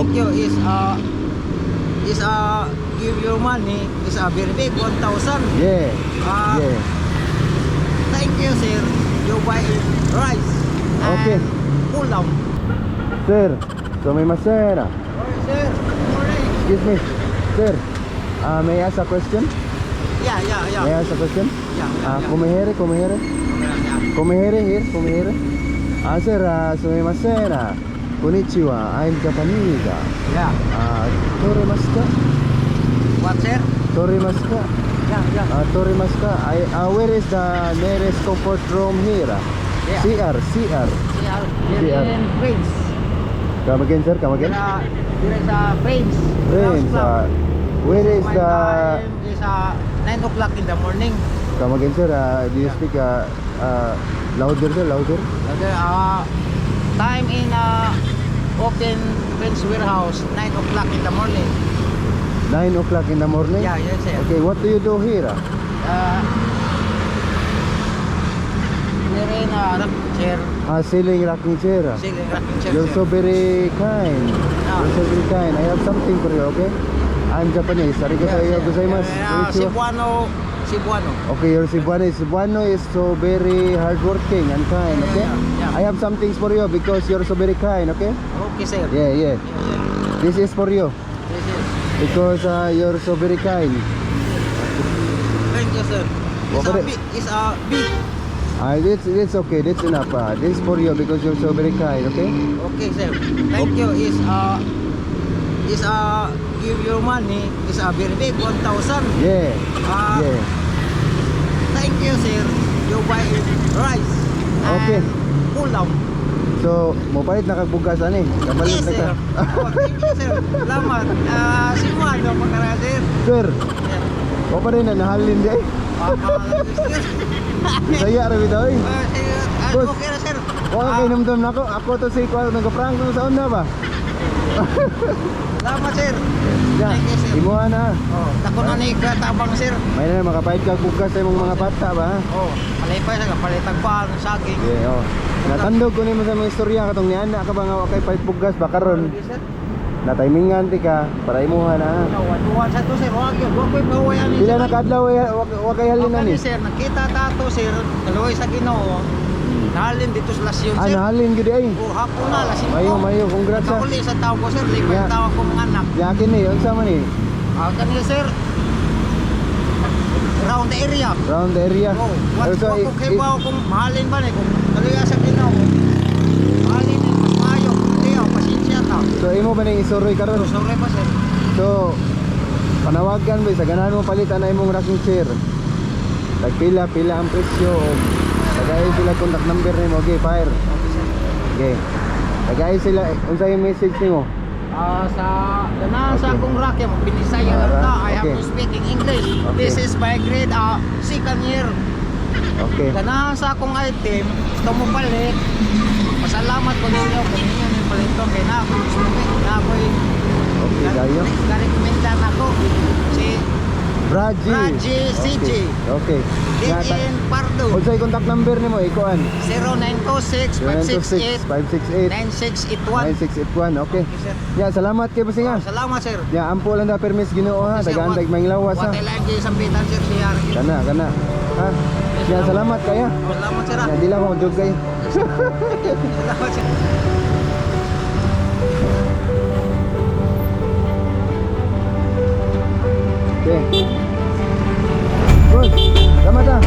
Thank you is give your money is a very big 1,000. Thank you, sir. You buy rice and ulam. Sir, すみません. Alright, sir. Good morning. Excuse me. Sir, may I ask a question? Yeah. May I ask a question? Yeah. Ah, come here, come here. Come here, here, come here. Ah, sir, すみません. こんにちは. I'm Japanese. Ah, 取れますか? What, sir? 取れますか? Yeah. Ah, 取れますか? Where is the nearest comfort room here? Yeah. CR, CR. CR. Here CR. in Prince. Come again, sir, come again. Here is Prince. Prince, House Club. Where is My the time is 9 o'clock in the morning. Come again, sir. Do you speak louder, sir? Louder. Okay, time in open Prince Warehouse, 9 o'clock in the morning. 9 o'clock in the morning? Yeah, yes, sir. Okay, what do you do here? Here in rock chair, Ah, selling rocking chair. Selling rocking chair, You're sir. So very kind. Ah. You're so very kind. I have something for you, okay? I'm Japanese. ありがとうございます. Yeah, こんにちは. Cebuano, Cebuano. Okay, you're Cebuano. Cebuano is so very hardworking and kind, okay? Yeah. I have some things for you because you're so very kind, okay? Okay, sir. Yeah. Yes, sir. This is for you This is. Because you're so very kind. Thank you, sir. It's a Okay. big, it's a big. Ah, it's okay. That's enough. This is for you because you're so very kind, okay? Okay, sir. Thank you. Is give your money is a very big 1,000. Thank you, sir. You buy rice and ulam. So, mopalit na kag bugas ani. Kapalit Yes, na ka. Sir. Oh, thank you, sir. Salamat. Ah, Cebuano pa kara, sir. Sir, Yeah. wa pa rin na nahalin di ay. Ah, ah, sir. Bisaya ra bitaw eh. Ah, sir. Ah, Boss. okay ra, sir. Wa ka Ah, kay namdam nako. Ako to si Kwal nagka-prank ko sa una ba. Salamat, sir. Ya, Thank you, sir. imuha na. Oh, dako na ni katabang, sir. May na makapalit kag bugas sa imong mga bata ba, ha? Oh, palipay sa palitag pa ang saging. Yeah, oh. Natandog ko nimo sa mga istorya katong niana ka ba nga wa kay palit bugas ba karon. Sir. Na timingan ti ka para imuha na, ha. Nawaduan sa to, sir. Wag yun. Wag ko'y pahuwayan ni Pila sir. na kaadlaw eh, wa kay halin Okay ani? ni, sir, nakita tato, sir, kaluoy sa Ginoo. Nahalin dito sa Lasyon, Ah, sir. nahalin gyud ay. O hapon na, lasing Mayo, mayo, congrats ha. Nakauli sa tao ko, sir, lipay tao ko mga anak. Yakin ni, unsa man ni? Ah, kani, sir. Round the area. Round the area. Oh, what So, ko kay bawo kung mahalin ba ni kung kaluoy sa Ginoo. Mahalin ni mas maayo, kung di pasensya ta. So imo ba ning isuroy karon? Pero sorry pa, sir. So panawagan ba sa ganahan mo palit ana imong rocking chair. Tagpila pila ang presyo og tagay sila contact number nimo, okay, fire. Okay, sir. Okay. Tagay sila unsa yung message nimo? Ah, sa ganahan sa akong racket, magbinisaya lang ta. I have to speak in English. This is my grade second year. Ganahan sa akong item, gusto mo palit. Pasalamat ko ninyo kung inyo ni palito kay na ako gusto ko na ako. Okay, dayo. Garekomenda nako si Raji. Raji CJ. Okay. DN Pardo. Unsay contact number nimo ikuan? 0926 568 568 9681. 9681. Okay. Okay, sir. Ya, salamat kay Basinga. Oh, salamat, sir. Ya, ampo lang da permis Ginoo ha. Okay, sir. Tagaan tag may lawas ha. Watay lang kayo sampitan, sir, siya. Kana, kana. Ha? Ya, salamat kaya. Oh, salamat, sir, ah. Ya, di lang ako dugay. Salamat, sir. Okay. Good. Salamat ah.